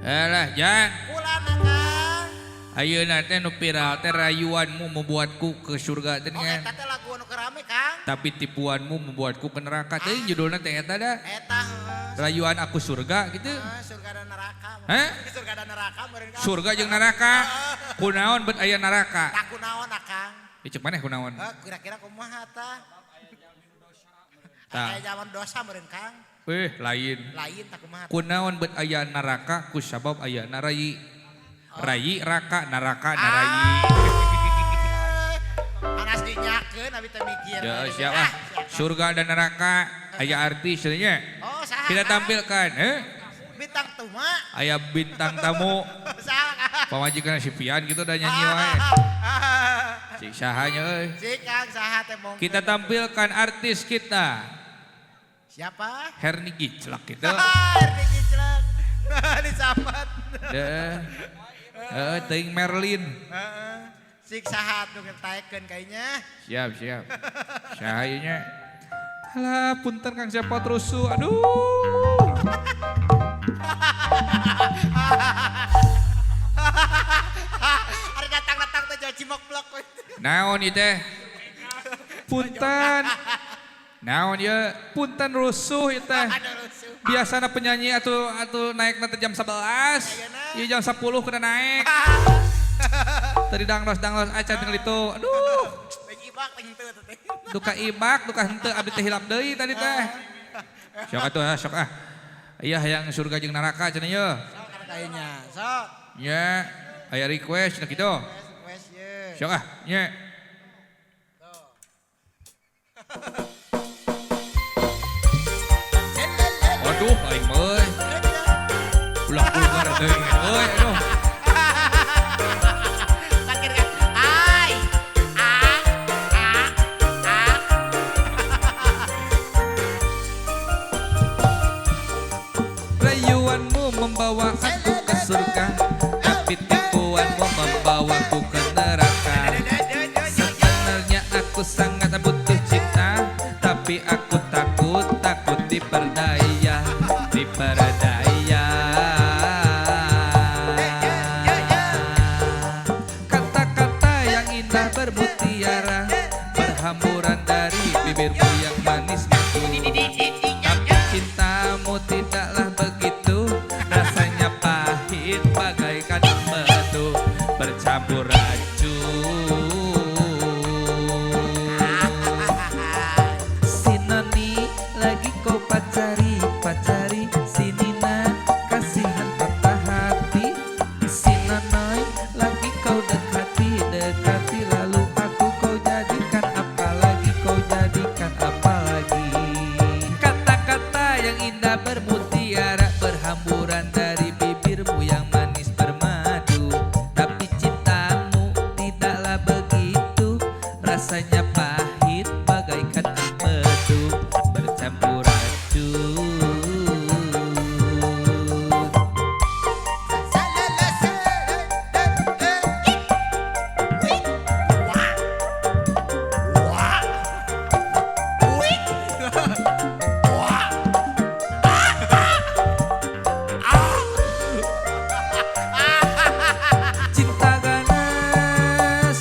Alah, Jang. Kulana, Kang. Ayeuna teh nu viral teh rayuanmu membuatku ke surga teh Oh, kan. eta teh lagu anu rame, Kang. Tapi tipuanmu membuatku ke neraka. Teh judulna teh eta da. Eta heuh. Rayuan aku surga gitu. Heeh, surga dan neraka. Hah? Surga dan neraka meureun, Kang. Surga jeung neraka. Kunaon bet aya neraka? Tah kunaon, ah, Kang? Ih, cek maneh kunaon? Heuh, kira-kira kumaha tah? Tah. Aya zaman dosa meureun, Kang. Eh, lain. Lain tah kumaha? Kunaon bet aya neraka ku sabab aya narayi. Rayi raka neraka narayi. Ah, anas dinyakeun abi teh mikir. Ya, siap ah. Surga dan neraka aya artis nya. Oh, saha? Kita tampilkan, eh? Bintang tuma. Aya bintang tamu. Saha? Pamajikan si Pian gitu udah nyanyi wae. Si sahanya euy. Si Kang saha teh mong. Kita tampilkan artis kita. Siapa? Herni Giclak gitu. Herni Giclak. Disapat. Deh. Heeh, teuing Merlin. Heeh. Sik saha tuh ngetaekeun kayaknya. Siap, siap. Saha ieu nya? Alah, punten Kang Cepot rusuh. Aduh. Ari datang-datang teh jauh cimok blok. Naon ieu teh? Punten. Naon ieu? Punten rusuh ieu teh. Aduh rusuh. Biasana penyanyi atuh atuh naik nanti jam 11. Ieu jam 10 kena naik. Tadi dangdos-dangdos acan tinggal itu. Aduh. Teh ibak teh henteu teh. Duka ibak, duka henteu abdi teh hilap deui tadi teh. Sok atuh ah, sok ah. Iya hayang surga jeung neraka cenah ye. Sok kayaknya. Sok. Nya, aya request cenah kitu. Request ye. Sok ah, nya. Waduh, aing mah euy. Ulah vulgar teuing euy, aduh. Sakit kan? Ai. A A A. Rayuanmu membawa aku ke surga, tapi tipuanmu membawaku ke neraka. Sebenarnya aku sangat butuh cinta, tapi aku takut, takut diperdaya, diperdaya. Kata-kata yang indah bermutiara, berhamburan dari bibirmu yang manis itu. Tapi cintamu tidaklah begitu, rasanya pahit bagaikan empedu bercampur racun. Si Noni lagi kau pacari, pacari. Si Nina kasihan patah hati. Si Nonoy lagi kau dekati, dekati. Lalu aku kau jadikan apalagi, kau jadikan apalagi. Kata-kata yang indah bermutiara berhamburan dari bibirmu yang manis bermadu. Tapi cintamu tidaklah begitu, rasanya pahit bagaikan empedu bercampur racun. Cinta ganas,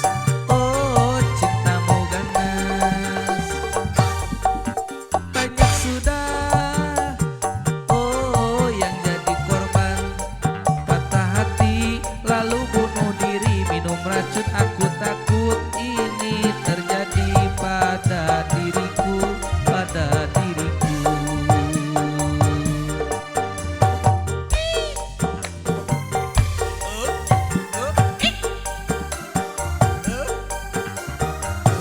oh cintamu ganas. Banyak sudah, oh yang jadi korban. Patah hati lalu bunuh diri, minum racun. Aku takut ini terjadi pada diriku, pada diriku.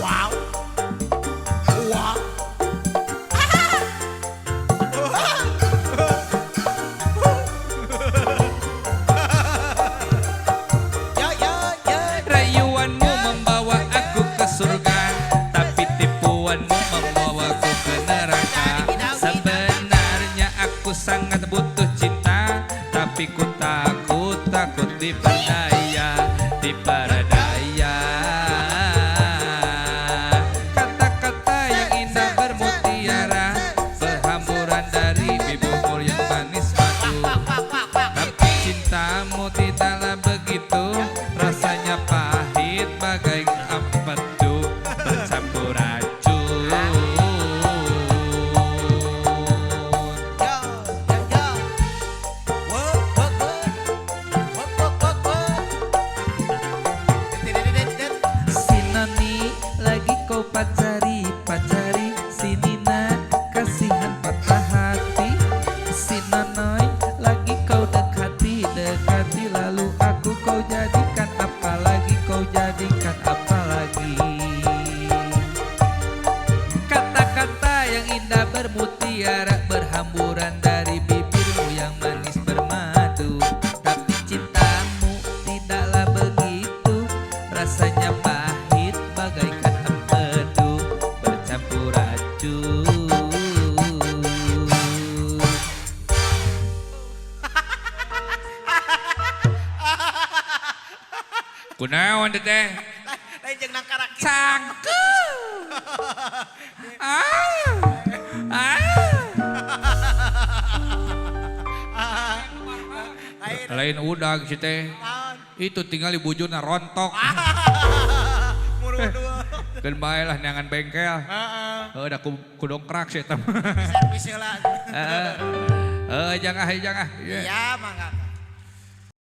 Wow. Wow. Ya ya ya. Rayuanmu membawa aku ke surga, tapi tipuanmu membawaku ke neraka. Sebenarnya aku sangat butuh cinta, tapi ku takut, takut diperdaya, diperdaya. Kata-kata yang indah bermutiara, berhamburan dari bibirmu yang manis madu. Tapi cinta Kunaon teh? Lain jeung nangkarak kitu. Cangkeul. Ah. Ah. Lain Lain udag si teh. naon? Itu tinggal di bujurna rontok. Murudul. Keun bae lah neangan bengkel. Heeh. Heuh da ku dongkrak sih eta mah. Servis heula. Heeh. Heuh jangan jangan. Iya, mangga.